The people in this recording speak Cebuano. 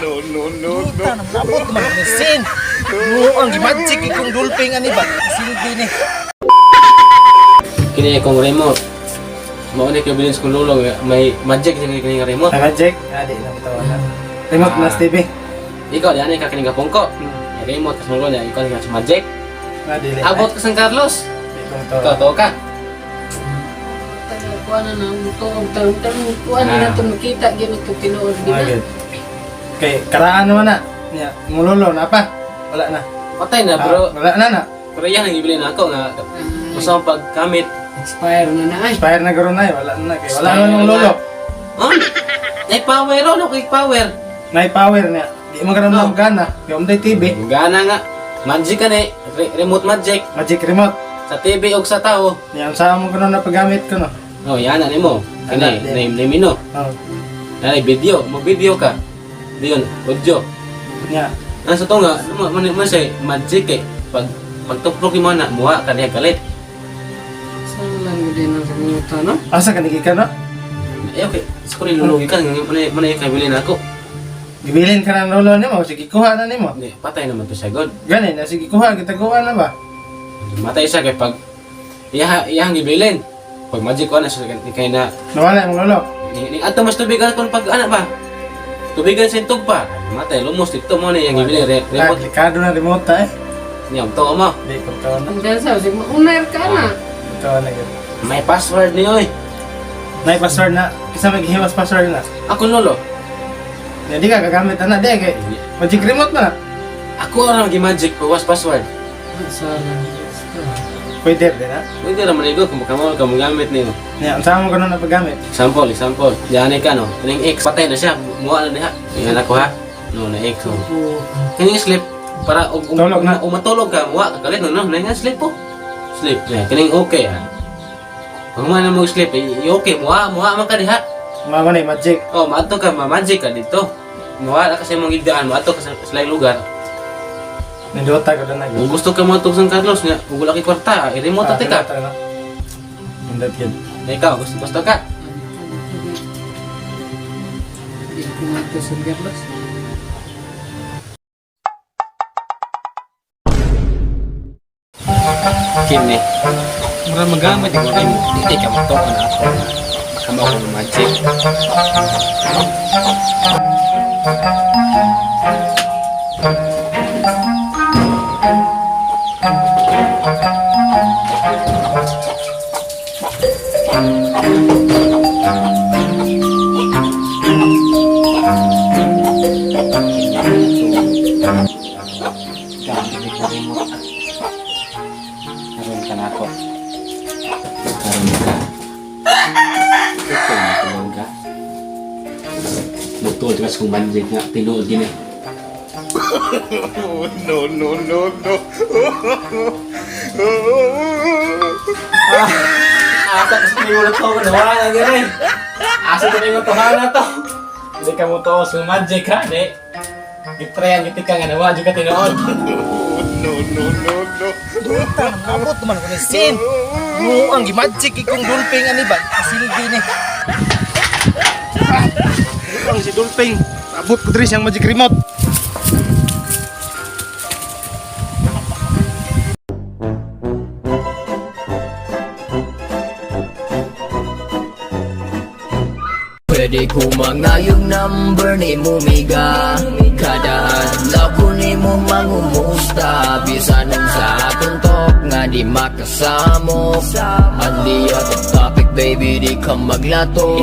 No, no, no, no. Puta, nabot man ni sin. Ang gimagic ikong dulping ani ba? Silbi ni. Kini akong remote. Mao ni kay bilin sa kong lolo nga may magic sa kini nga remote. Ay, magic? Ah, di lang ito. Wala. Remote na sa TV. Ikaw di ani ka kini nga pungko. May remote ka sa lolo niya, ikaw ni ka sa magic. Ah, dili. Abot ka San Carlos. Di ko ito. Ikaw to ka. Kuan na nang tuog taon taon kuan na to makita gyud ito tinuod Ah, gid na. good. Okay, karaan naman na. Nya, mulolo na pa. Wala na. Patay na bro. Ah, wala na na. Pero yan ang gibilin ako nga usa ang pagkamit. Expire na na ay. Expire na garo na eh. Wala na. Kay wala na nung lolo. Oh, nay power oh, no kay power. Nay power niya. Di mo karon Oh. oh. gana. Kay umday TV. Gana nga. Magic ka ni, remote magic Magic remote. sa TV og sa tao. Nya unsa mo kuno na paggamit ko no. Oh, yan na nimo. Kini, Ana, din. name name ino. Oh. Nay video, mag-video ka. Diyon, audio. Nya. Ang sa to nga, man man siya magic eh. Pag pagtuplok nimo na, muha ka niya galit. Saan lang gid ang sa minuto no? Asa ka nigikan no? Eh okay, sa ko nilulugi ka, nga man man kay bilin ako. Gibilin ka na ng lolo nimo, sige kuha na nimo. Hindi, patay naman to siya god. Gani na sige kuha gitaguan na ba? Matay siya kay pag iya iyang gibilin. Pag magic ko na siya kay na Nawala imong lolo. ni, ni ato mas tubigan kon pag ana ba. Tubigan sa intog pa. Matay lumos dito mo ni iyang gibilin Ah, remote. delikado na remote eh. Niya to mo. Di ko to na. Ang sa sig maunay ka na. Ito na gyud. May password niyo oy. Nay password na. Kinsa may gihiwas password na? Ako lolo. Nya di ka gagamit ana di kay magic remote na. Ako ra gi magic pawas password. Sa lang. Pwede din na. Pwede ra man igo kung kamo ka gamit niyo. Nya unsa mo kuno na paggamit? Example, example. Diyan ka no. Kining X patay na siya. Muha na diha. Ingan ako ha. No na X. Oh. Kining sleep para og Tulog na. Og matulog ka, muha ka kalit no no. Na nga sleep po. Sleep. Yeah, kining okay ha. Kung man mo sleep, okay muha muha man ka diha. Mao na magic. Oh, maadto ka, ma-magic ka dito. Muha na kasi mong igdaan, maadto ka sa laing lugar. Nindota ko na Kung gusto ka mo San Carlos nga, ug wala kay kwarta, i-remote Ah, ate ka. Nindot gyud. Na ikaw, gusto gusto ka. Di ko na sa Carlos. Kini. Mura magamit ko remote, di ka matuon na ako. Baka mo ako magic. Gamit ko remote. Karon ka na ako. Karon ka. Ito na tulog ka. Mutol ka sa kong magic nga tinuod gini. No, no, no, no. Asa kasi may ulat ko wala na gini. Asa ko may na to. Hindi ka mo to sa magic ha, di. Gitrayan giti ka nga nawa ka tinuod. No, no, no, no. Puta, nabot man ko ni sin. Ang gimagic ikong dulping ani ba? Silbi ni. Ang si Dulping. Abot ko diri siyang magic remote. Pwede ko mangayong number ni Mumiga. Kada adlaw ko ni mo mangumusta. Bisan sa akong talk nga di makasamok. Andi out of topic baby, di ka maglato.